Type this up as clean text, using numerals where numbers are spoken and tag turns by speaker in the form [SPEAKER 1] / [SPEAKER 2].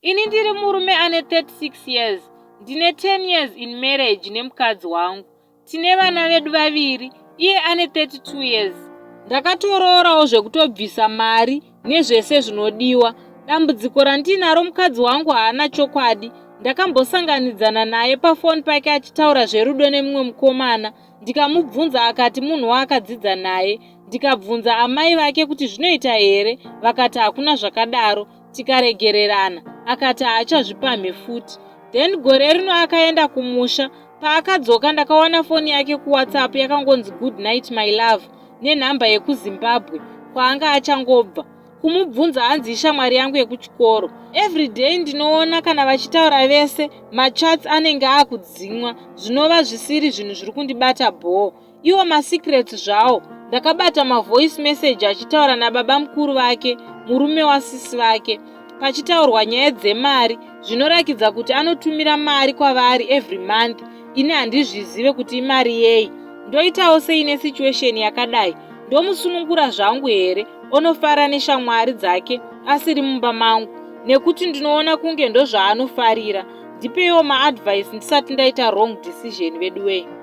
[SPEAKER 1] Ini ndiri murume ane 36 years, ndine 10 years in marriage nemukadzi wangu. Tine vana vedu vaviri, iye ane 32 years. Ndakatoroorawo zvekutobvisa mari nezvese zvinodiwa. Dambudziko randinaro mukadzi wangu haana chokwadi. Ndakambosanganidzana naye pafoni pake achitaura zverudo nemumwe mukomana ndikamubvunza akati munhu waakadzidza naye. Ndikabvunza amai vake kuti zvinoita here vakati hakuna zvakadaro. Tikaregererana akati haachazvipamhe futi. Then gore rino akaenda kumusha. Paakadzoka ndakawana foni yake kuWhatsApp yakangonzi good night my love nenhamba yekuZimbabwe kwaanga achangobva. Kumubvunza hanzi ishamwari yangu yekuchikoro. Everyday ndinoona kana vachitaura vese machats anenge akudzimwa zvinova zvisiri zvinhu zviri kundibata bhoo. Iwo masecrets zvawo ndakabata mavoice message achitaura nababa mukuru vake murume wasisi vake pachitaurwa nyaya dzemari zvinorakidza kuti anotumira mari kwavari every month ini handizvizive kuti imari yei ndoitawo sei nesituation yakadai ndomusunungura zvangu here onofara neshamwari dzake asiri mumba mangu nekuti ndinoona kunge ndozvaanofarira ndipeiwo maadvice ndisati ndaita wrong decision veduwei.